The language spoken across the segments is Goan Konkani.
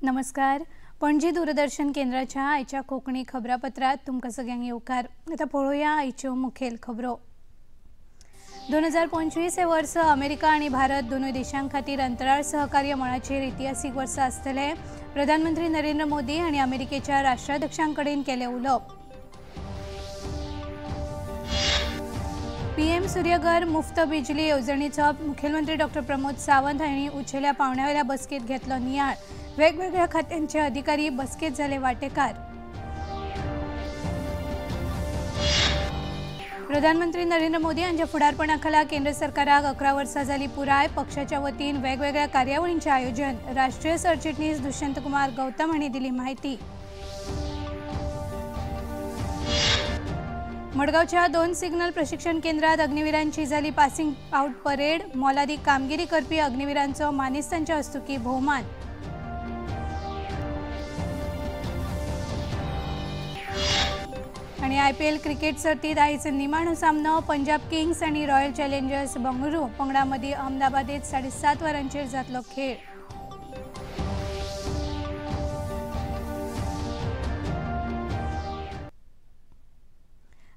नमस्कार, पणजी दूरदर्शन केंद्राच्या आयच्या कोंकणी खबरापत्रात तुमकां सगळ्यांक येवकार। आतां पळोवया आयच्यो मुखेल खबरो। 2025 हे वर्स अमेरिका आनी भारत दोनूय देशां खातीर अंतराळ सहकार्य मळाचेर इतिहासीक वर्स आसतलें। प्रधानमंत्री नरेंद्र मोदी आनी अमेरिकेच्या राष्ट्राध्यक्षां कडेन केलें उलोवप। पीएम सूर्यघर मुफ्त बिजली येवजणेचो मुखेलमंत्री डॉक्टर प्रमोद सावंत हांणी उंचेल्या पावंड्यावेल्या बसकेंत घेतलो नियाळ। वेगवेगळ्या खात्यांचे अधिकारी बसकेत जाले वाटेकार। प्रधानमंत्री नरेंद्र मोदी हांच्या फुडारपणाखाला केंद्र सरकाराक 11 वर्सां जाली पुराय। पक्षाच्या वतीन वेगवेगळ्या कार्यावळींचें आयोजन। राष्ट्रीय सरचिटणीस दुष्यंत कुमार गौतम हांणी दिली माहिती। मडगांवच्या 2 सिग्नल प्रशिक्षण केंद्रात अग्निवीरांची झाली पासिंग आउट परेड। मोलादीक कामगिरी करपी अग्निवीरांचो मानेस्तांच्या हस्तुकीं भोवमान। आणि आयपीएल क्रिकेट सर्तीत आयज निमाणो सामनो पंजाब किंग्स आणि रॉयल चॅलेंजर्स बंगळुरू पंगडा मदीं अहमदाबादेत 7:30 वरांचेर जातलो खेळ।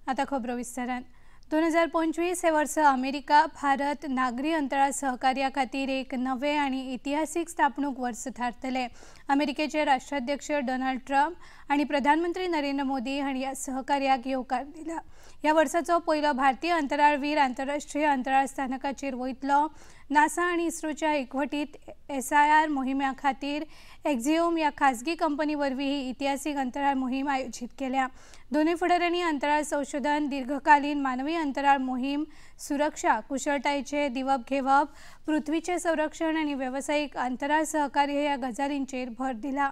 आता खबरो विस्तारान। 2025 हे वर्स अमेरिका भारत नागरी अंतराळ सहकार्या खातीर एक नवे आनी इतिहासीक स्थापणूक वर्स थारतले। अमेरिकेचे राष्ट्राध्यक्ष डोनाल्ड ट्रम्प आनी प्रधानमंत्री नरेंद्र मोदी हांणी ह्या सहकार्याक येवकार दिला। ह्या वर्साचो पयलो भारतीय अंतराळवीर आंतरराष्ट्रीय अंतराळ स्थानकाचेर वयतलो। नासा आनी इस्रोच्या एकवटीत SIR मोहिमे खातीर एक्झिओम ह्या खासगी कंपनी वरवीं ही इतिहासीक अंतराळ मोहीम आयोजीत केल्या। दोनूय फुडाऱ्यांनी अंतराळ संशोधन, दीर्घकालीन मानवी अंतराळ मोहीम, सुरक्षा, कुशळटायेचे दिवप घेवप, पृथ्वीचें संरक्षण आनी वेवसायीक अंतराळ सहकार्य ह्या गजालींचेर भर दिला।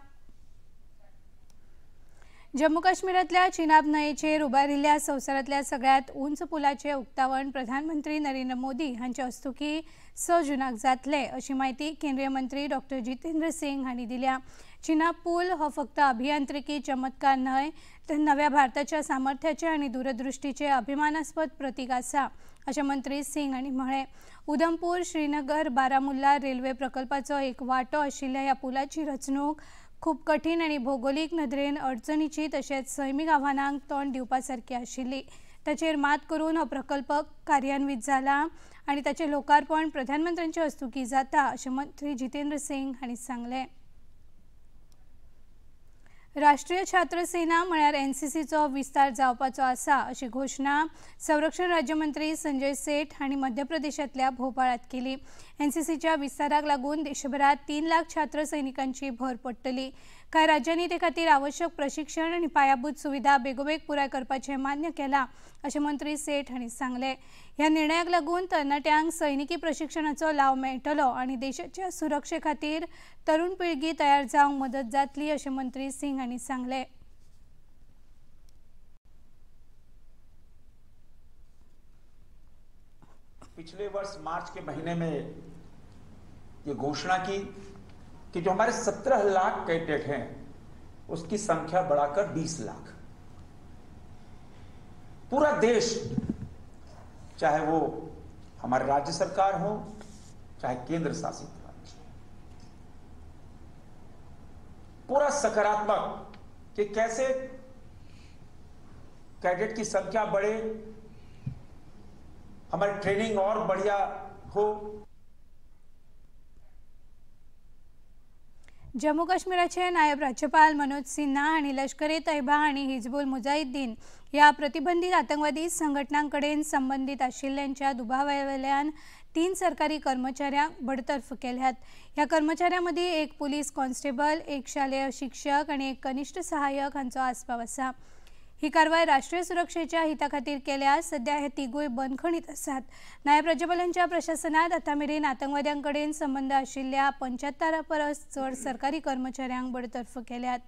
जम्मू काश्मीरांतल्या चिनाब न्हंयेचेर उबारिल्ल्या संवसारांतल्या सगळ्यांत उंच पुलाचें उक्तावण प्रधानमंत्री नरेंद्र मोदी हांचे हस्तुकीं 6 जूनाक जातलें अशी म्हायती केंद्रीय मंत्री डॉक्टर जितेंद्र सिंग हांणी दिल्या। चिनाब पूल हो फक्त अभियांत्रिकी चमत्कार न्हय तर नव्या भारताच्या सामर्थ्याचें आनी दूरदृश्टीचें अभिमानास्पद प्रतीक आसा अशें मंत्री सिंग हांणी म्हळें। उधमपूर श्रीनगर बारामुल्ला रेल्वे प्रकल्पाचो एक वांटो आशिल्ल्या ह्या पुलाची रचणूक खूब कठीण आनी भौगोलीक नदरेन अडचणीची तशेंच सैमीक आव्हानांक तोंड दिवपा सारकी आशिल्ली। ताचेर मात करून हो प्रकल्प कार्यान्वीत जाला आनी ताचें लोकार्पण प्रधानमंत्र्यांचे हस्तुकीं जाता अशें मंत्री जितेंद्र सिंग हांणी सांगलें। राष्ट्रीय छात्र सेना म्हळ्यार एनसीसीचो विस्तार जावपाचो आसा अशी घोशणा संरक्षण राज्यमंत्री संजय सेठ हांणी मध्य प्रदेशांतल्या भोपाळांत केली। एनसीसीच्या विस्ताराक लागून देशभरात 3 लाख छात्र सैनिकांची भर पडटली। कांय राज्यांनी ते खातीर आवश्यक प्रशिक्षण आनी पायाभूत सुविधा बेगोबेग पुराय करपाचें मान्य केलां अशें मंत्री सेठ हांणी सांगलें। ह्या निर्णयाक लागून तरणाट्यांक सैनिकी प्रशिक्षणाचो लाव मेळटलो आनी देशाच्या सुरक्षे खातीर तरुण पिळगी तयार जावंक मदत जातली अशें मंत्री सिंग हांणी सांगलें। पिछले वर्ष मार्च के महीने में ये घोषणा की कि जो हमारे 17 लाख कैडेट हैं उसकी संख्या बढ़ाकर 20 लाख। पूरा देश, चाहे वो हमारे राज्य सरकार हो चाहे केंद्र शासित राज्य, पूरा सकारात्मक कि कैसे कैडेट की संख्या बढ़े, हमारी ट्रेनिंग और बढ़िया हो। जम्मू काश्मीराचे नायब राज्यपाल मनोज सिन्हा हांणी लष्कर ए तैयबा आनी हिजबुल मुजाहिदीन ह्या प्रतिबंधित आतंकवादी संघटनांकडेन संबंदीत आशिल्ल्यांच्या दुबावावेल्यान 3 सरकारी कर्मचाऱ्यांक बडतर्फ केल्यात। ह्या कर्मचाऱ्यां मदीं 1 पुलीस कॉन्स्टेबल, 1 शालेय शिक्षक आनी 1 कनिष्ठ सहाय्यक हांचो आस्पाव आसा। ही कारवाय राष्ट्रीय सुरक्षेच्या हिता खातीर केल्या। सध्या हे तिगूय बंदखणीत आसात। नायब राज्यपालांच्या प्रशासनात आतां मेरेन आतंकवाद्यांकडेन संबंद आशिल्ल्या 75 परस चड सरकारी कर्मचाऱ्यांक बडतर्फ केल्यात।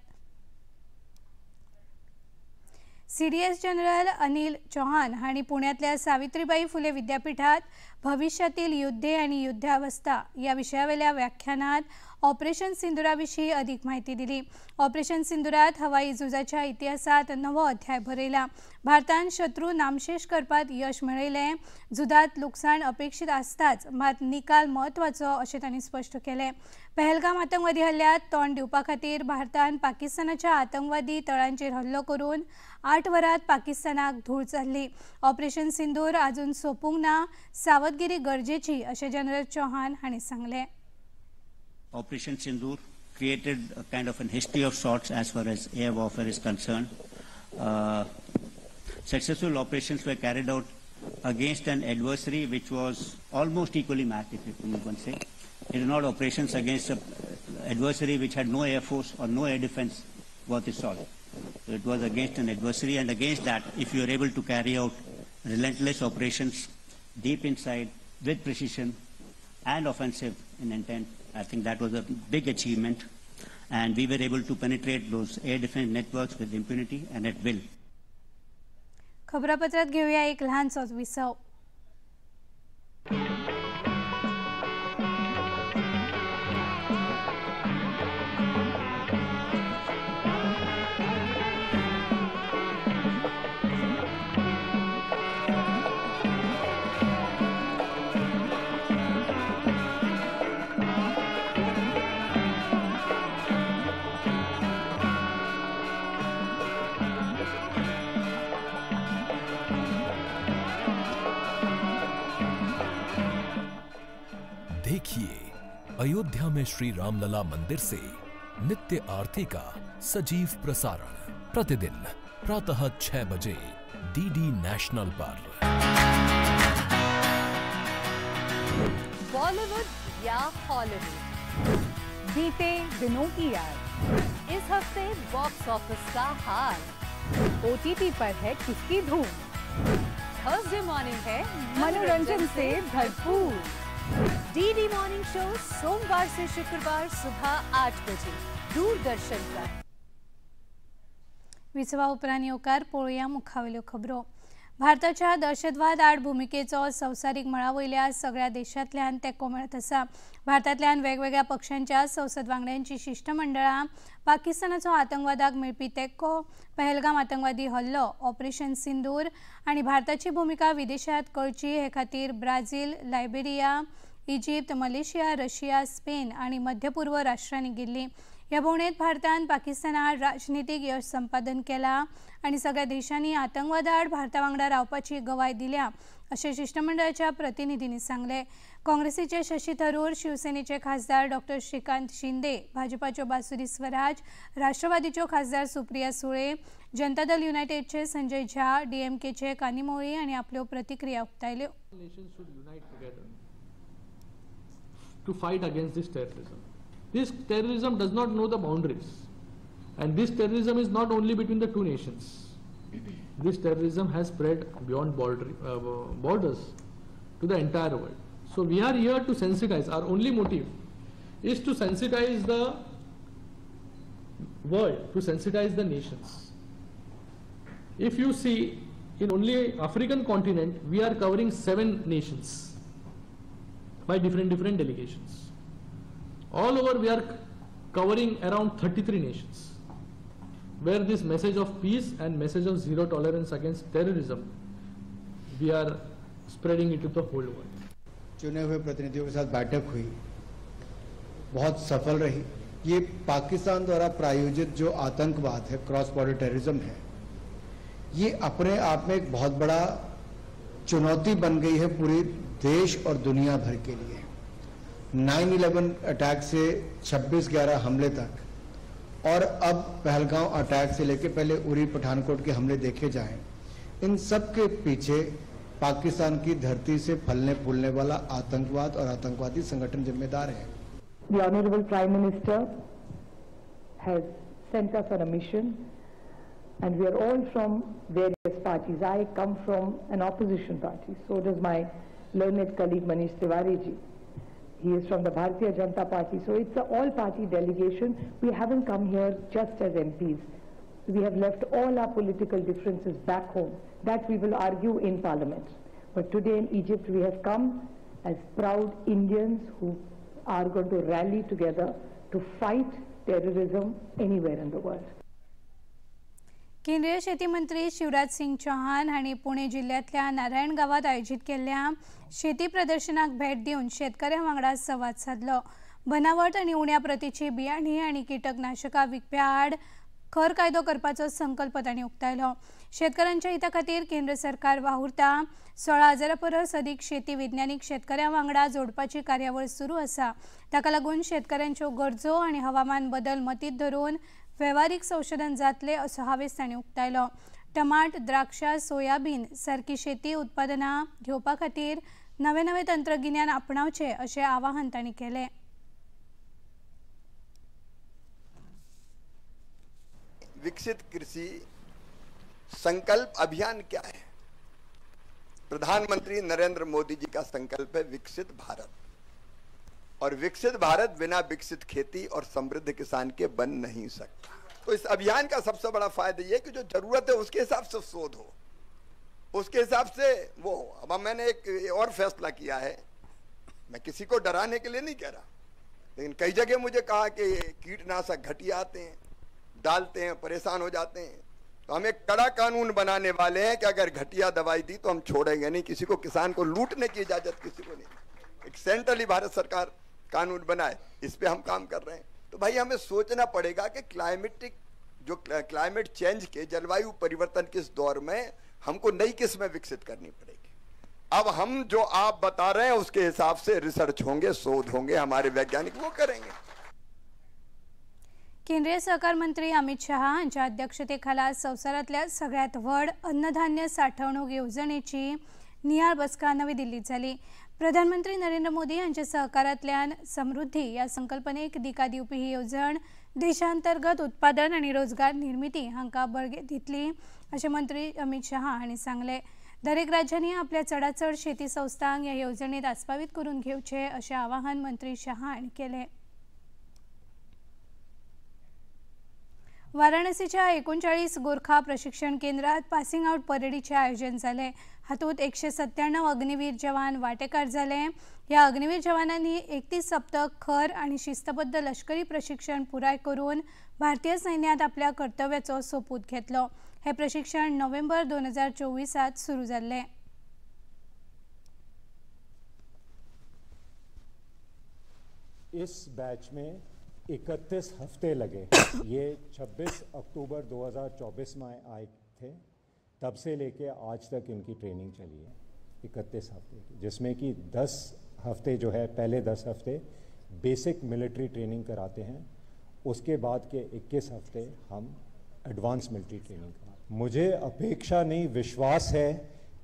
CDS general Anil Chauhan हांणी पुण्यांतल्या सावित्रीबाई फुले विद्यापीठात भविष्यातील युद्धे आणि युद्धावस्था या विशयावेल्या व्याख्यानात ऑपरेशन सिंदूरा विशीं अधिक माहिती दिली। ऑपरेशन सिंदूरात हवाई झुजाच्या इतिहासात नवो अध्याय बरयला। भारतान शत्रू नामशेष करपात यश मेळयलें। झुजात लुकसाण अपेक्षित आसताच, मात निकाल म्हत्वाचो अशें तांणी स्पश्ट केलें। पहलगाम आतंकवादी हल्ल्यात तोंड दिवपा खातीर भारतान पाकिस्तानाच्या आतंकवादी तळांचेर हल्लो करून 8 वरात पाकिस्तानाक धूळ चल्ली। ऑपरेशन सिंदूर अजून सोपूंक ना, सावधगिरी गरजेची अशें जनरल चौहान हांणी सांगलें। Operation Sindoor created a kind of an history of sorts as far as air warfare is concerned. Successful operations were carried out against an adversary which was almost equally matched, if you can say. It is not operations against an adversary which had no air force or no air defense worth its salt. So it was against an adversary, and against that, if you are able to carry out relentless operations deep inside with precision and offensive in intent, I think that was a big achievement, and we were able to penetrate those air defense networks with impunity and at will. खबरापत्रात घेऊया एक लहानसो विसव। देखिए अयोध्या में श्री रामलला मंदिर से नित्य आरती का सजीव प्रसारण प्रतिदिन प्रातः 6 बजे डीडी नेशनल पर। बॉलीवुड या हॉलीवुड, बीते दिनों की याद, इस हफ्ते बॉक्स ऑफिस का हाल, ओटीटी पर है किसकी धूम, थर्सडे मॉर्निंग है मनोरंजन से भरपूर। डीडी मॉर्निंग शो सोमवार से शुक्रवार सुबह 8 बजे दूरदर्शन पर। विसवा उपरांत येवकार पळोवया मुखावेल्यो खबरो। भारताच्या दहशतवाद आड भुमिकेचो संवसारीक मळा वयल्या सगळ्या देशांतल्यान तेंको मेळत आसा। भारतांतल्यान वेगवेगळ्या पक्षांच्या संसद वांगड्यांची शिश्टमंडळां पाकिस्तानाचो आतंकवादाक मेळपी तेंको, पहलगाम आतंकवादी हल्लो, ऑपरेशन सिंदूर आनी भारताची भुमिका विदेशांत कळची हे खातीर Brazil, Liberia, Egypt, Malaysia, Russia, Spain आनी मध्यपूर्व राष्ट्रांनी गेल्ली। ह्या भोंवडेंत भारतान पाकिस्तानाआड राजनितीक यश संपादन केलां आनी सगळ्या देशांनी आतंकवादाआड भारता वांगडा रावपाची गवाय दिल्या अशें शिश्टमंडळाच्या प्रतिनिधींनी सांगलें। काँग्रेसीचे शशी थरूर, शिवसेनेचे खासदार डॉक्टर श्रीकांत शिंदे, भाजपाच्यो बासुरी स्वराज, राष्ट्रवादीच्यो खासदार सुप्रिया सुळे, जनता दल युनायटेडचे संजय झा, डीएमकेचे कानिमोळी आनी आपल्यो प्रतिक्रिया उक्तायल्यो। To fight against this terrorism. This terrorism does not know the boundaries, and this terrorism is not only between the two nations. This terrorism has spread beyond borders to the entire world. So we are here to sensitize. Our only motive is to sensitize the world, to sensitize the nations. If you see, in only African continent, we are covering 7 nations by different delegations. All over we are covering around 33 nations, where this message of peace and message of zero tolerance against terrorism, we are spreading it to the whole world. चुने हुए प्रतिनिधियों के साथ बैठक हुई, बहुत सफल रही। ये पाकिस्तान द्वारा प्रायोजित जो आतंकवाद है, क्रॉस बॉर्डर टेररिज्म है, ये अपने आप में एक बहुत बड़ा चुनौती बन गई है पूरे देश और दुनिया भर के लिए। 9/11 अटैक से 26/11 हमले तक और अब पहलगांव अटैक से लेके पहले उरी पठानकोट के हमले देखे जाएं, इन सब के पीछे पाकिस्तान की धरती से फलने फूलने वाला आतंकवाद और आतंकवादी संगठन जिम्मेदार है। The Honorable Prime Minister has sent us on a mission, and we are all from various parties. I come from an opposition party, so does my learned colleague Manish Tiwari ji. He is from the Bharatiya Janata Party. So it's an all-party delegation. We haven't come here just as MPs. We have left all our political differences back home that we will argue in Parliament. But today in Egypt we have come as proud Indians who are going to rally together to fight terrorism anywhere in the world. केंद्रीय शेती मंत्री शिवराज सिंग चौहान हांणी पुणे जिल्ह्यांतल्या नारायण गांवांत आयोजीत केल्ल्या शेती प्रदर्शनाक भेट दिवन शेतकऱ्यां वांगडा संवाद सादलो. बनावट आनी उण्या प्रतीची बियाणी आनी कीटकनाशकां विकप्या आड खर कायदो करपाचो संकल्प तांणी उक्तायलो. शेतकऱ्यांच्या हिता खातीर केंद्र सरकार वावुरता. 16,000 परस अदीक शेती विज्ञानीक शेतकऱ्यां वांगडा जोडपाची कार्यावळ सुरू आसा. ताका लागून शेतकऱ्यांच्यो गरजो आनी हवामान बदल मतींत धरून वेव्हारीक संशोधन जातले असो हावेस तांणी उक्तायलो. टमाट, द्राक्षां, सोयाबीन सारकी शेती उत्पादनां घेवपा खातीर नवे नवे तंत्रगिन्यान आपणावचें अशें आवाहन तांणी केलें. विकसित कृषि संकल्प अभियान क्या है? प्रधानमंत्री नरेंद्र मोदी जी का संकल्प है विकसित भारत, और विकसित भारत बिना विकसित खेती और समृद्ध किसान के बन नहीं सकता। तो इस अभियान का सबसे बड़ा फायदा यह कि जो जरूरत है उसके हिसाब से शोध हो, उसके हिसाब से वो हो। अब मैंने एक और फैसला किया है, मैं किसी को डराने के लिए नहीं कह रहा, लेकिन कई जगह मुझे कहा कि कीटनाशक घटिया आते हैं, डालते हैं, परेशान हो जाते हैं। तो हम एक कड़ा कानून बनाने वाले हैं कि अगर घटिया दवाई दी तो हम छोड़ेंगे नहीं किसी को, किसान को लूटने की इजाजत किसी को नहीं। एक सेंट्रली भारत सरकार कानून बनाए, इस पे हम काम कर रहे हैं। तो भाई हमें सोचना पड़ेगा कि क्लाइमेट चेंज के, जलवायु परिवर्तन के इस दौर में हमको नई किस्में विकसित करनी पड़ेगी। अब हम जो आप बता रहे हैं उसके हिसाब से रिसर्च होंगे, शोध होंगे, हमारे वैज्ञानिक वो करेंगे। केंद्रीय सहकार मंत्री अमित शहा हांच्या अध्यक्षतेखाला संवसारांतल्या सगळ्यांत व्हड अन्नधान्य साठवणूक येवजणेची नियाळ बसका नवी दिल्लीत जाली. प्रधानमंत्री नरेंद्र मोदी हांच्या सहकारांतल्यान समृद्धी ह्या संकल्पनेक दिका दिवपी ही येवजण देशांतर्गत उत्पादन आनी रोजगार निर्मिती हांकां बळगें दितली अशें मंत्री अमित शहा हांणी सांगलें. दरेक राज्यांनी आपल्या चडांत चड शेती संस्थांक ह्या येवजणेंत आस्पावीत करून घेवचें अशें आवाहन मंत्री शहा हांणी केलें. वाराणसीच्या 39 गोरखा प्रशिक्षण केंद्रात पासिंग आउट परेडीचे आयोजन जालें. हातूंत 197 अग्निवीर जवान वांटेकार जाले. ह्या अग्निवीर जवानांनी 31 सप्तक खर आनी शिस्तबद्ध लष्करी प्रशिक्षण पुराय करून भारतीय सैन्यात आपल्या कर्तव्याचो सोपूत घेतलो. हे प्रशिक्षण नोव्हेंबर 2024 सुरू जाल्लें. इस बैच में 31 हफ्ते लगे। ये 26 अक्टूबर 2024 में आए थे, तब से लेके आज तक इनकी ट्रेनिंग चली है 31 हफ्ते की, जिसमें कि 10 हफ्ते जो है, पहले 10 हफ्ते बेसिक मिलिट्री ट्रेनिंग कराते हैं, उसके बाद के 21 हफ्ते हम एडवांस मिलिट्री ट्रेनिंग कराते हैं। मुझे अपेक्षा नहीं, विश्वास है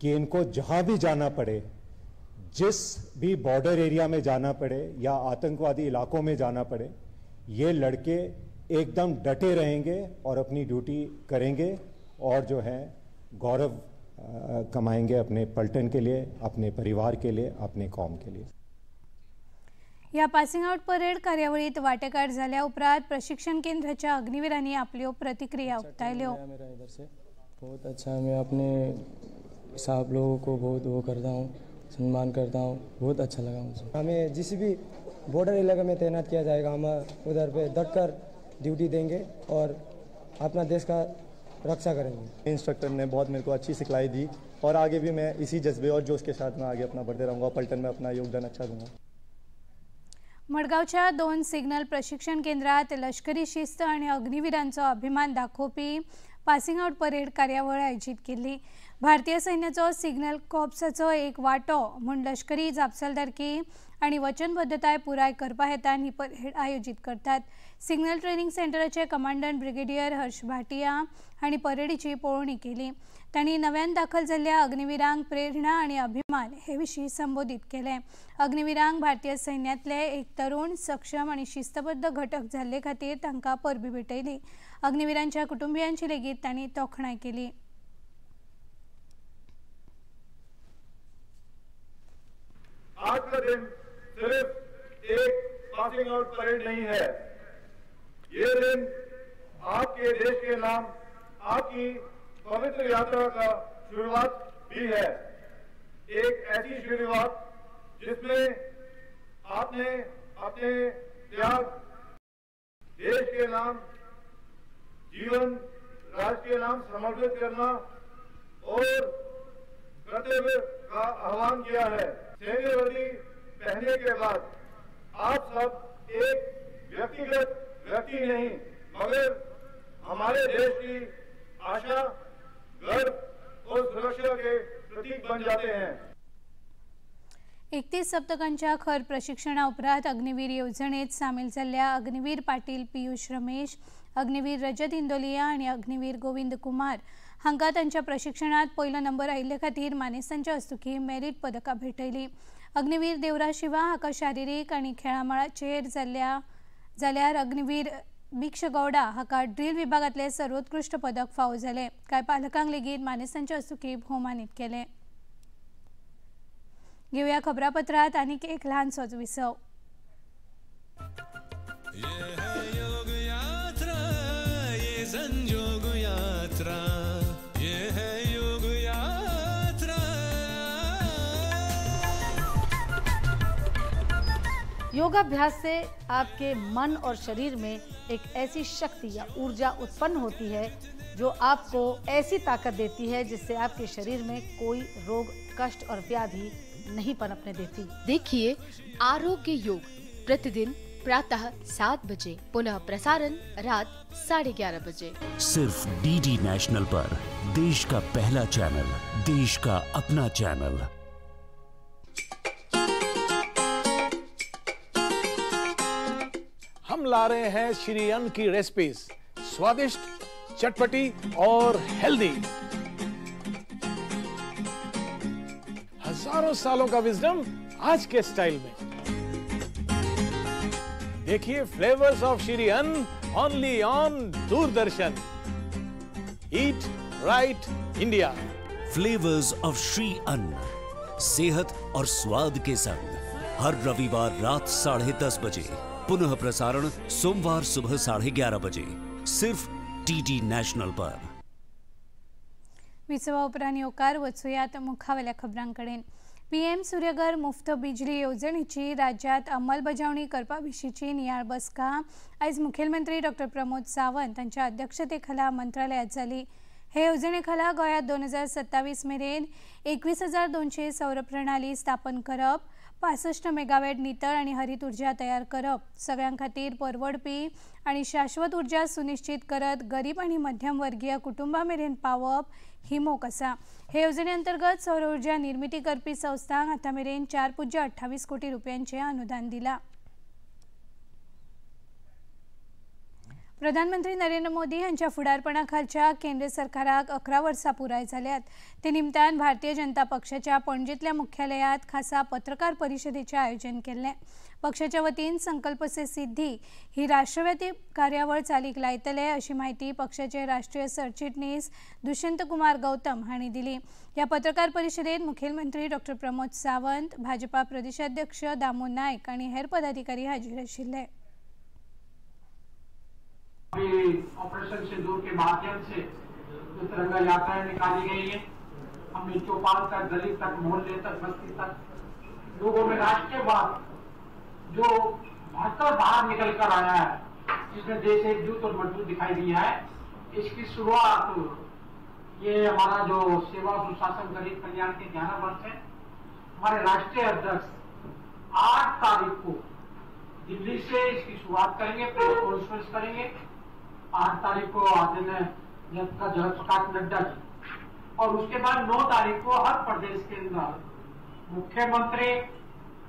कि इनको जहाँ भी जाना पड़े, जिस भी बॉर्डर एरिया में जाना पड़े या आतंकवादी इलाकों में जाना पड़े, ये लड़के एकदम डटे रहेंगे और अपनी ड्यूटी करेंगे और जो है गौरव कमाएंगे अपने पलटन के लिए, अपने परिवार के लिए, अपने कौम के लिए। या पासिंग आउट परेड कार्यावळीत वांटेकार जाल्या उपरांत प्रशिक्षण केंद्राच्या अग्निवीरांनी आपल्यो प्रतिक्रिया उक्तायल्यो. मेरा इधर से बहुत अच्छा, मैं अपने साहब लोगों को बहुत वो करता हूँ, सम्मान करता हूँ, बहुत अच्छा लगा मुझे। हमें जिस भी बॉर्डर इलाके में तैनात किया जाएगा, हम उधर पे डट कर ड्यूटी देंगे और अपना देश का रक्षा करेंगे। इंस्ट्रक्टर ने बहुत मेरे को अच्छी सिखलाई दी और आगे भी मैं इसी जज्बे और जोश के साथ मैं आगे अपना बढ़ते रहूँगा, पलटन में अपना योगदान अच्छा दूंगा। मडगांवच्या 2 सिग्नल प्रशिक्षण केंद्रात लष्करी शिस्त आणि अग्निवीरांचो अभिमान दाखोवपी पासिंग आउट परेड कार्यावळ आयोजीत केल्ली. भारतीय सैन्याचो सिग्नल कॉर्प्साचो एक वांटो म्हूण लष्करी जापसालदारकी आनी वचनबद्धताय पुराय करपा हेतान ही परेड आयोजीत करतात. सिग्नल ट्रेनिंग सेंटराचे कमांडंट ब्रिगेडियर हर्ष भाटिया हांणी परेडीची पळोवणी केली. तांणी नव्यान दाखल जाल्ल्या अग्निवीरांक प्रेरणा आनी अभिमान हे विशीं संबोधीत केलें. अग्निवीरांक भारतीय सैन्यांतले एक तरुण, सक्षम आनी शिस्तबद्ध घटक जाल्ले खातीर तांकां परबी भेटयली. अग्निवीरांच्या कुटुंबियांची लेगीत तांणी तोखणाय केली. आज का दिन सिर्फ एक पासिंग आउट परेड नहीं है, ये दिन आपके देश के नाम आपकी पवित्र यात्रा का शुरुआत भी है। एक ऐसी शुरुआत जिसमें आपने अपने त्याग, देश के नाम जीवन, राष्ट्र के नाम समर्पित करना और कर्तव्य का आह्वान किया है। सैन्य वर्दी पहनने के बाद आप सब एक व्यक्तिगत व्यक्ति नहीं, मगर हमारे देश की आशा, गर्व और सुरक्षा के प्रतीक बन जाते हैं। 31 सप्तकांच्या खर प्रशिक्षणा उपरांत अग्निवीर येवजणेत सामील जाल्ल्या अग्निवीर पाटील पियुष रमेश, अग्निवीर रजत इंदोलिया आनी अग्निवीर गोविंद कुमार हांकां तांच्या प्रशिक्षणांत पयलो नंबर आयिल्ले खातीर मानेस्तांच्या हस्तुकीं मेरीट पदकां भेटयली। अग्निवीर देवराज शिवा हाका शारिरीक आनी खेळां मळाचेर जाल्यार अग्निवीर भिक्ष गौडा हाका ड्रील विभागांतले सर्वोत्कृष्ट पदक फावो जालें। कांय पालकांक लेगीत मानेस्तांच्या हस्तुकीं भोवमानीत केले। घेवया खबरापत्रांत आनीक एक ल्हानसोच विसव। ये है योग यात्रा, ये संजोग यात्रा, ये है योग यात्रा। योगाभ्यास से आपके मन और शरीर में एक ऐसी शक्ति या ऊर्जा उत्पन्न होती है जो आपको ऐसी ताकत देती है जिससे आपके शरीर में कोई रोग, कष्ट और व्याधि नहीं पनपने देती। देखिए आरोग्य योग प्रतिदिन प्रातः 7 बजे, पुनः प्रसारण रात 11:30 बजे, सिर्फ डीडी नेशनल पर। देश का पहला चैनल, देश का अपना चैनल। हम ला रहे हैं श्री अन्न की रेसिपीज, स्वादिष्ट, चटपटी और हेल्दी। हजारों सालों का विजडम आज के स्टाइल में। देखिए flavours of Shri Anna only on Doordarshan. Eat right India. Flavours of Shri Anna, सेहत और स्वाद के संग, हर रविवार रात 10:30 बजे, पुनः प्रसारण सोमवार सुबह 11:30 बजे, सिर्फ डीडी नॅशनल पर। विसवा उपरांत येवकार वचुयात मुखावेल्या खबरांकडेन। पीएम सूर्यघर मुफ्त बिजली येवजणेची राज्यात अंमलबजावणी करपा विशींची नियाळ बसका आयज मुखेलमंत्री डॉक्टर प्रमोद सावंत हांच्या अध्यक्षतेखाला मंत्रालयात जाली। हे येवजणे खाला गोंयांत 2027 मेरेन 21,200 सौर प्रणाली स्थापन करप, 65 मेगावॅट नितळ आनी हरीत ऊर्जा तयार करप, सगळ्यां खातीर परवडपी आनी शाश्वत ऊर्जा सुनिश्चित करत गरीब आनी मध्यमवर्गीय कुटुंबां मेरेन पावप ही मोख आसा। हे येवजणे अंतर्गत सौर ऊर्जा निर्मिती करपी संस्थांक आतां मेरेन 4.28 कोटी रुपयांचें अनुदान दिलां। प्रधानमंत्री नरेंद्र मोदी हांच्या फुडारपणाखालच्या केंद्र सरकाराक 11 वर्सां पुराय जाल्यात। ते निमतान भारतीय जनता पक्षाच्या पणजेंतल्या मुख्यालयांत खासा पत्रकार परिशदेचें आयोजन केल्लें। पक्षाच्या वतीन संकल्प से सिद्धी ही राष्ट्रव्यापी कार्यावळ चालीक लायतले अशी म्हायती पक्षाचे राष्ट्रीय सरचिटणीस दुष्यंत कुमार गौतम हांणी दिली। ह्या पत्रकार परिशदेत मुखेलमंत्री डॉक्टर प्रमोद सावंत, भाजपा प्रदेशाध्यक्ष दामू नायक आनी हेर पदाधिकारी हाजीर आशिल्ले। ऑपरेशन सिंदूर के माध्यम से जो तिरंगा यात्राएं निकाली गई है, हमने चौपाल तक, गली तक, मोहल्ले तक, बस्ती तक लोगों में राष्ट्रवाद जो भरकर बाहर निकल कर आया है, जिसमें देश एकजुट और मजबूत दिखाई दिया है, इसकी शुरुआत ये हमारा जो सेवा सुशासन गरीब कल्याण के 11 वर्ष है, हमारे राष्ट्रीय अध्यक्ष 8 तारीख को दिल्ली से इसकी शुरुआत करेंगे, प्रेस कॉन्फ्रेंस करेंगे। 8 तारीख को आदरणीय जगत प्रकाश नड्डा जी, और उसके बाद 9 तारीख को हर प्रदेश के अंदर मुख्यमंत्री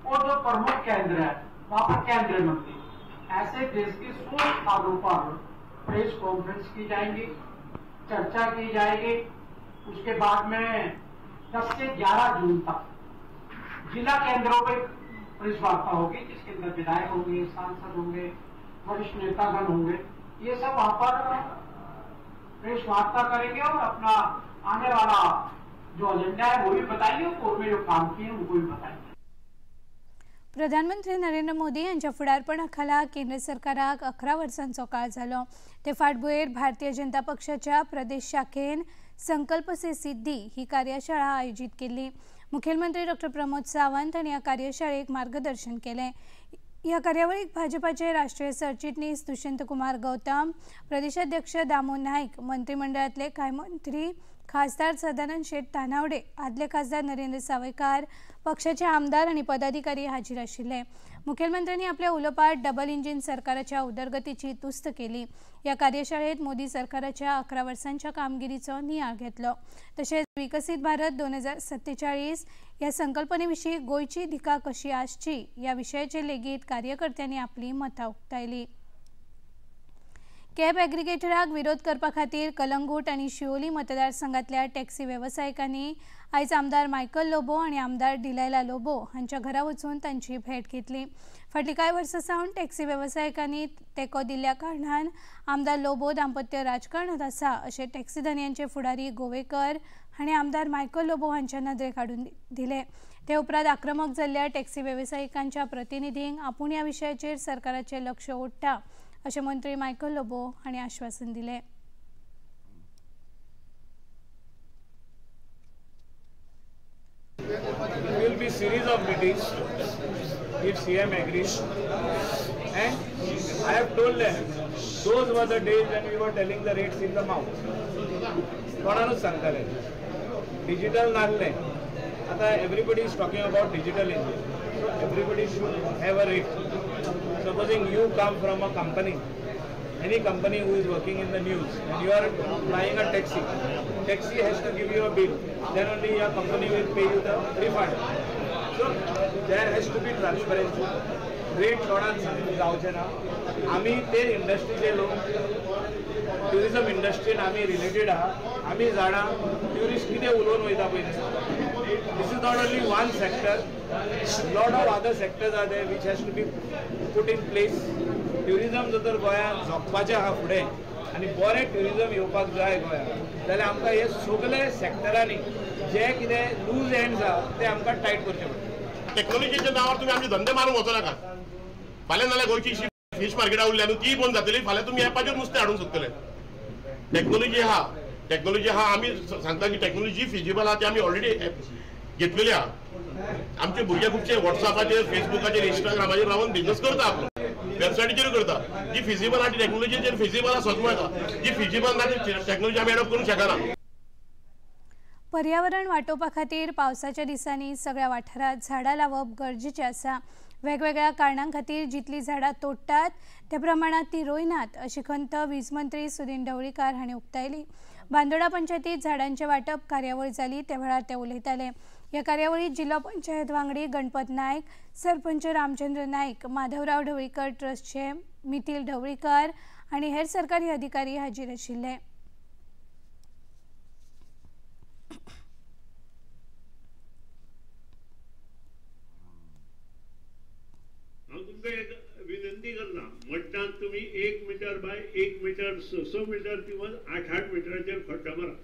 और जो प्रमुख केंद्र है वहां पर केंद्रीय मंत्री, ऐसे देश के 100 स्थानों पर प्रेस कॉन्फ्रेंस की जाएंगी, चर्चा की जाएगी। उसके बाद में 10 से 11 जून तक जिला केंद्रों पर प्रेस वार्ता होगी, जिसके अंदर विधायक होंगे, सांसद होंगे, वरिष्ठ नेतागण होंगे, ये सब वहां पर प्रेस वार्ता करेंगे और अपना आने वाला जो एजेंडा है वो भी बताएंगे और पूर्व में जो काम किए उनको भी बताएंगे। प्रधानमंत्री नरेंद्र मोदी हांच्या फुडारपणा खाला केंद्र सरकाराक 11 वर्सांचो काळ जालो। ते फाटभुंयेर भारतीय जनता पक्षाच्या प्रदेश शाखेन संकल्प से सिद्धी ही कार्यशाळा आयोजीत केल्ली। मुखेलमंत्री डॉक्टर प्रमोद सावंत हांणी ह्या कार्यशाळेक मार्गदर्शन केलें। ह्या कार्यावळीक भाजपाचे राष्ट्रीय सरचिटणीस दुष्यंत कुमार गौतम, प्रदेशाध्यक्ष दामू नाईक, मंत्रिमंडळांतले कांय मंत्री, खासदार सदानंद शेट तानावडे, आदले खासदार नरेंद्र सावयकार, पक्षाचे आमदार आनी पदाधिकारी हाजीर आशिल्ले। मुखेलमंत्र्यांनी आपल्या उलोवपात डबल इंजिन सरकाराच्या उदरगतीची तुस्त केली। ह्या कार्यशाळेत मोदी सरकाराच्या 11 वर्सांच्या कामगिरीचो नियाळ घेतलो। तशेंच विकसीत भारत 2047 ह्या संकल्पनेविशीं गोंयची दिका कशी आसची ह्या विशयाचेर लेगीत कार्यकर्त्यांनी आपली मतां उक्तायली। कॅब एग्रीगेटराक विरोध करपा खातीर कलंगूट आनी शिवोली मतदारसंघातल्या टॅक्सी वेवसायिकांनी आयज आमदार मायकल लोबो आनी आमदार डिलायला लोबो हांच्या घरा वचून तांची भेट घेतली। फाटलीं कांय वर्सां सावन टॅक्सी वेवसायिकांनी तेंको दिल्ल्या कारणान आमदार लोबो दाम्पत्य राजकारणांत आसा अशें टॅक्सी धनयांचे फुडारी गोवेकर हांणी आमदार मायकल लोबो हांच्या नदरेक हाडून दिलें। ते उपरांत आक्रमक जाल्ल्या टॅक्सी वेवसायिकांच्या प्रतिनिधींक आपूण ह्या विशयाचेर सरकाराचें लक्ष ओडटा अशें मंत्री मायकल लोबो हांणी आश्वासन दिलें। There will be series of meetings if CM agrees, and I have told them those were the days when we were telling the rates in the mouth. कोणानूच सांगताले डिजिटल नासलें। आतां everybody is talking about digital India, so everybody should have a rate. Supposing you come from a company, any company who is working in the news, and you are flying a taxi, taxi has to give you a bill, then only your company will pay you the refund. So there has to be transparency. Rate कोणाक जावचे ना। आमी ते इंडस्ट्रीचे लोक, ट्युरिजम इंडस्ट्रीन आमी रिलेटेड आहा, आमी जाणा ट्युरिस्ट कितें उलोवन वयता पळय। This is not only one sector, lot of other sectors are there which has to be put in place. Tourism जर तर गोंयांत जगपाचें आहा फुडें आनी बरें ट्युरिजम येवपाक जाय गोंयांत, जाल्यार आमकां हे सगळे सेक्टरांनी जे कितें लूज एंड्स आहा ते आमकां टायट करचे पडटा। टॅक्नॉलॉजीच्या नांवार तुमी आमचे धंदे मारूंक वचो नाका। फाल्यां नाल्यार गोंयची फीश मार्केटां उरल्या न्हू ती बंद जातली, फाल्यां तुमी एपाचेर नुस्तें हाडूंक सोदतले। टॅक्नॉलॉजी आहा, टॅक्नॉलॉजी आहा, आमी सांगता की टॅक्नॉलॉजी फिजिबल आहा ती आमी ऑलरेडी घेतलेली आहा। आमचे भुरगे खुबशे वॉट्सॅपाचेर, फेसबुकाचेर, इंस्टाग्रामाचेर रावन बिजनस करता, आपलो वेबसायटीचेर करता। जी फिजिबल आहा ती टॅक्नॉलॉजीचेर फिजिबल आहा सोदूंक येता, जी फिजिबल ना ती टॅक्नॉलॉजी आमी एडॉप्ट करूंक शकना। पर्यावरण वाटोवपा खातीर पावसाच्या दिसांनी सगळ्या वाठारांत झाडां लावप गरजेचें आसा। वेगवेगळ्या कारणां खातीर जितलीं झाडां तोडटात त्या प्रमाणांत ती रोयनात अशी खंत वीज मंत्री सुदिन ढवळीकार हांणी उक्तायली। बांदोडा पंचायतीत झाडांचें वांटप कार्यावळ जाली त्या वेळार ते उलयताले। ह्या कार्यावळीत जिल्लो पंचायत वांगडी गणपत नायक, सरपंच रामचंद्र नायक, माधवराव ढवळीकर ट्रस्टचे मिथिल ढवळीकर आनी हेर सरकारी अधिकारी हाजीर आशिल्ले। हांव तुमकां एक विनंती करता, मड्डांत तुमी 1 मिटर बाय 1 मिटर 6 मिटर किंवा 8-8 मिटराचेर खड्डो मारा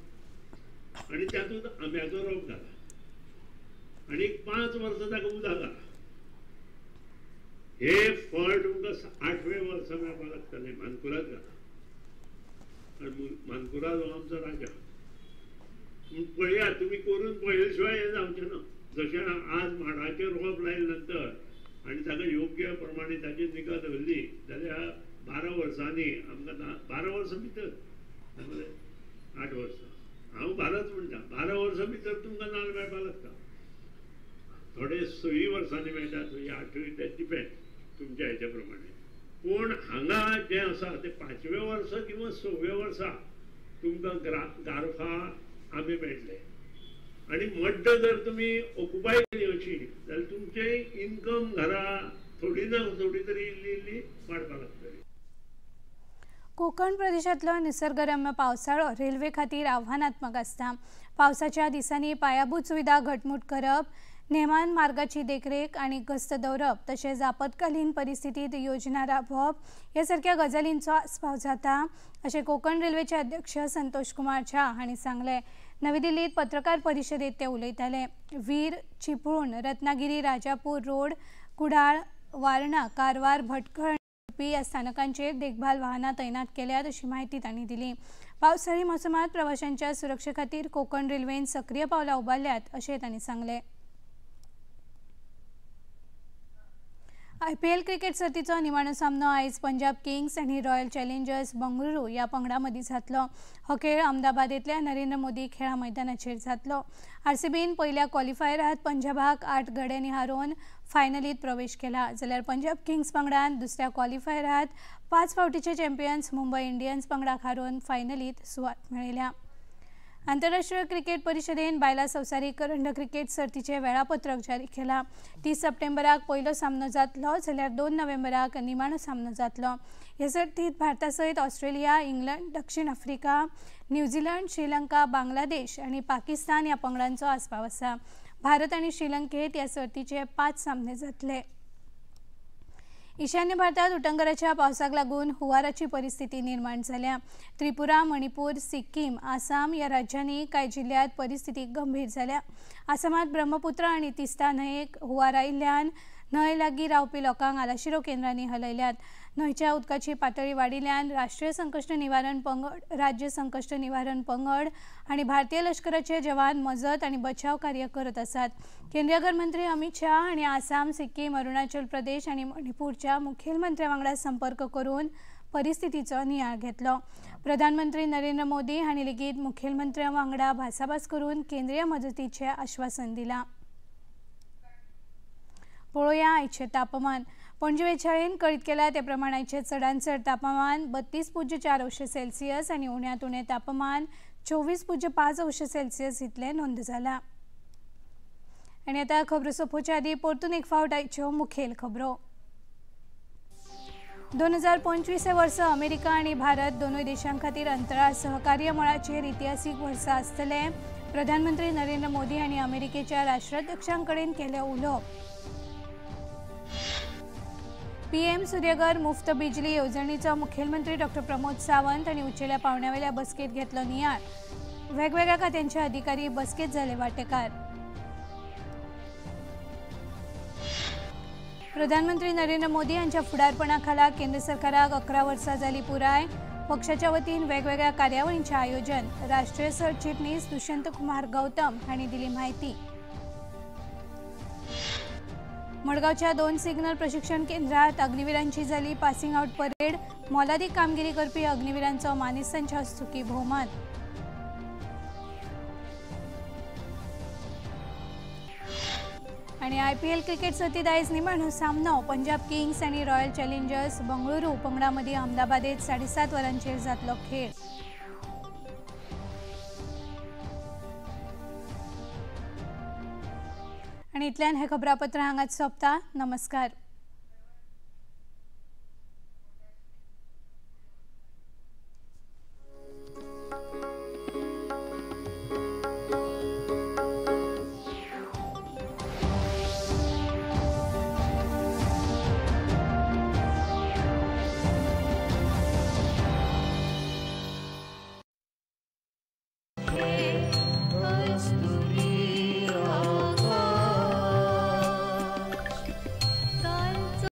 आनी तातूंत आंब्याचो रोप घाला आनी 5 वर्सां ताका उदक घाला। हे फळ तुमकां 8व्या वर्सा मेळपाक लागतलें। मानकुराद घाला, मानकुराद हो आमचो राजा। पळया तुमी करून पळयले शिवाय हें जावचें ना। जशें आज माडाचें रोप लायले नंतर आनी ताका योग्य प्रमाणे ताची निगा दवरली जाल्यार 12 वर्सांनी आमकां 12 वर्सां भितर 8 वर्सां हांव 12 म्हणटा, 12 वर्सां भितर तुमकां नाल्ल मेळपाक लागता। थोडे 6 वर्सांनी मेळटा, थंय 8 तें डिपेंड तुमच्या हेच्या प्रमाणे। पूण हांगा जें आसा तें 5व्या वर्सा किंवा 6व्या वर्सा तुमकां गारफा आंबे मेळटले। आनी मड्ड जर तुमी ऑक्युपाय केली अशी जाल्यार तुमचें इनकम घरा थोडी ना थोडी तरी इल्ली इल्ली वाडपाक लागतली। कोकण प्रदेशांतलो निसर्गरम्य पावसाळो रेल्वे खातीर आव्हानात्मक आसता। पावसाच्या दिसांनी पायाभूत सुविधा घटमूट करप, नेमान मार्गाची देखरेख आनी गस्त दवरप, तशेंच आपत्कालीन परिस्थितीत योजना राबोवप ह्या सारक्या गजालींचो आस्पाव जाता अशें कोकण रेल्वेचे अध्यक्ष संतोष कुमार झा हांणी सांगलें। नवी दिल्लीत पत्रकार परिशदेत ते उलयताले. वीर, चिपळूण, रत्नागिरी, राजापूर रोड, कुडाळ, वारणा, कारवार, भटकळ ह्या स्थानकांचेर देखभाल वाहनां तैनात केल्यात अशी म्हायती तांणी दिली. पावसाळी मोसमात प्रवाशांच्या सुरक्षे खातीर कोकण रेल्वेन सक्रीय पावलां उबारल्यात अशें तांणी सांगलें. आयपीएल क्रिकेट सर्तीचो निमाणो सामनो आयज पंजाब किंग्स आनी रॉयल चॅलेंजर्स बंगळुरू ह्या पंगडा मदीं जातलो. हो खेळ अहमदाबादेंतल्या नरेंद्र मोदी खेळा मैदानाचेर जातलो. आरसीबीन पयल्या क्वॉलिफायरात पंजाबाक 8 गड्यांनी हारोवन फायनलीत प्रवेश केला, जाल्यार पंजाब किंग्स पंगडान दुसऱ्या क्वॉलिफायरात 5 फावटीचे चॅम्पियन्स मुंबय इंडियन्स पंगडाक हारोवन फायनलीत सुवात मेळयल्या. आंतरराष्ट्रीय क्रिकेट परिशदेन बायलां संवसारीक करंड क्रिकेट सर्तीचें वेळापत्रक जारी केलां. 30 सप्टेंबराक पयलो सामनो जातलो, जाल्यार 2 नोव्हेंबराक निमाणो सामनो जातलो. हे सर्तीत भारता सयत ऑस्ट्रेलिया, इंग्लंड, दक्षिण आफ्रिका, न्यूझीलंड, श्रीलंका, बांगलादेश आनी पाकिस्तान ह्या पंगडांचो आस्पाव आसा. भारत आनी श्रीलंकेत ह्या सर्तीचे 5 सामने जातले. ईशान्य भारतात उटंगराच्या पावसाक लागून हुंवाराची परिस्थिती निर्माण जाल्या. त्रिपुरा, मणिपूर, सिक्कीम, आसाम ह्या राज्यांनी कांय जिल्ह्यांत परिस्थिती गंभीर जाल्या. आसामात ब्रह्मपुत्र आनी तिस्ता न्हंयेक हुंवार आयिल्ल्यान न्हंय लागीं रावपी लोकांक आलाशिरो केंद्रांनी हलयल्यात. न्हंयच्या उदकाची पातळी वाडिल्ल्यान राष्ट्रीय संकश्ट निवारण पंगड, राज्य संकश्ट निवारण पंगड आनी भारतीय लश्कराचे जवान मजत आनी बचाव कार्य करत आसात. केंद्रीय गृहमंत्री अमित शाह हांणी आसाम, सिक्कीम, अरुणाचल प्रदेश आनी मणिपूरच्या मुखेलमंत्र्या वांगडा संपर्क करून परिस्थितीचो नियाळ घेतलो. प्रधानमंत्री नरेंद्र मोदी हांणी लेगीत मुखेलमंत्र्या वांगडा भासाभास करून केंद्रीय मजतीचें आश्वासन दिलां. पळोवया आयचें तापमान. पणजे वेधशाळेन कळीत केलां ते प्रमाण आयचें चडांत चड तापमान 32.4 अंश सेल्सियस आनी उण्यांत उणें तापमान 24.5 अंश सेल्सियस इतलें नोंद जालां. आनी आतां खबरो सोंपोवच्या आदीं परतून एक फावट आयच्यो मुखेल खबरो. 2025 वर्सा अमेरिका आनी भारत दोनूय देशां खातीर अंतराळ सहकार्य मळाचेर इतिहासीक वर्सा आसतलें. प्रधानमंत्री नरेंद्र मोदी हांणी अमेरिकेच्या राष्ट्राध्यक्षां कडेन केलें उलोवप. पीएम सूर्यघर मुफ्त बिजली येवजणेचो मुखेलमंत्री डॉ प्रमोद सावंत आनी उंचेल्या पावंड्यावेल्या बसकेत घेतलो नियाळ. वेगवेगळ्या खात्यांचे अधिकारी बसकेत जाले वांटेकार. प्रधानमंत्री नरेंद्र मोदी हांच्या फुडारपणा खाला केंद्र सरकाराक 11 वर्सां जाली पुराय. पक्षाच्या वतीन वेगवेगळ्या कार्यावळींचें आयोजन. राष्ट्रीय सरचिटणीस दुष्यंत कुमार गौतम हांणी दिली म्हायती. मडगांवच्या 2 सिग्नल प्रशिक्षण केंद्रात अग्निवीरांची जाली पासिंग आउट परेड. मोलादीक कामगिरी करपी अग्निवीरांचो मानेस्तांच्या हस्तुकीं भोवमान. आनी आयपीएल क्रिकेट सर्तीत आयज निमाणो सामनो. पंजाब किंग्स आनी रॉयल चॅलेंजर्स बंगळुरू पंगडा मदीं अहमदाबादेत 7:30 वरांचेर जातलो खेळ. आनी इतल्यान हें खबरापत्र हांगाच सोंपता. नमस्कार.